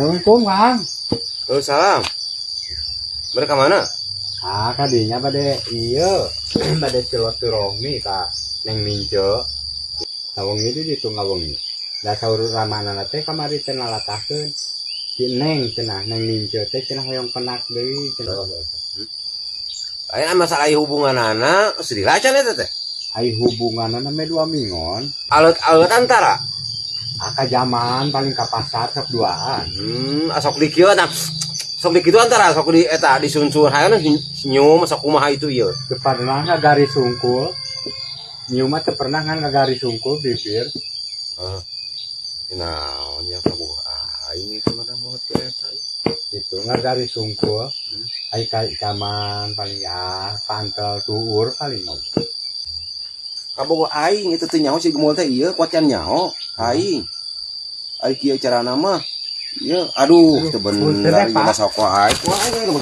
Assalamualaikum, Kang. Waalaikumsalam. Mereka mana? Ah, kadinya bade iya, bade silaturahmi ka Neng Mince. Sawengi di ditu ngawengi. Da saur ramana teh kamari teh nalatahkeun. Si Neng cenah, Neng Mince teh cenah hoyong penak deui cenah. Aya masalah hubungan anak, sedih acan eta teh. Ai hubunganna mah 2 minggon. Alet-alet antara. Aka zaman paling ka pasar sok duaan. Asok di kieu nah. Sok di kitu antara sok di eta disuncur hayang senyum sok kumaha itu ieu. Teu pernah ngagaris sungkul. Nyium mah teu pernah ngan ngagaris sungkul bibir. Naon ya kabogoh aing itu mah maot ke eta. Itu ngagaris sungkul. Ai ka zaman paling ya pantel tuur paling mah. Kabogoh aing itu teh nyaho si gemul teh ieu kuat nyaho aing. Ai kieu carana mah. Ieu aduh teu Punten bener ya, ieu Pak. Mah sok wae. Wah, aing.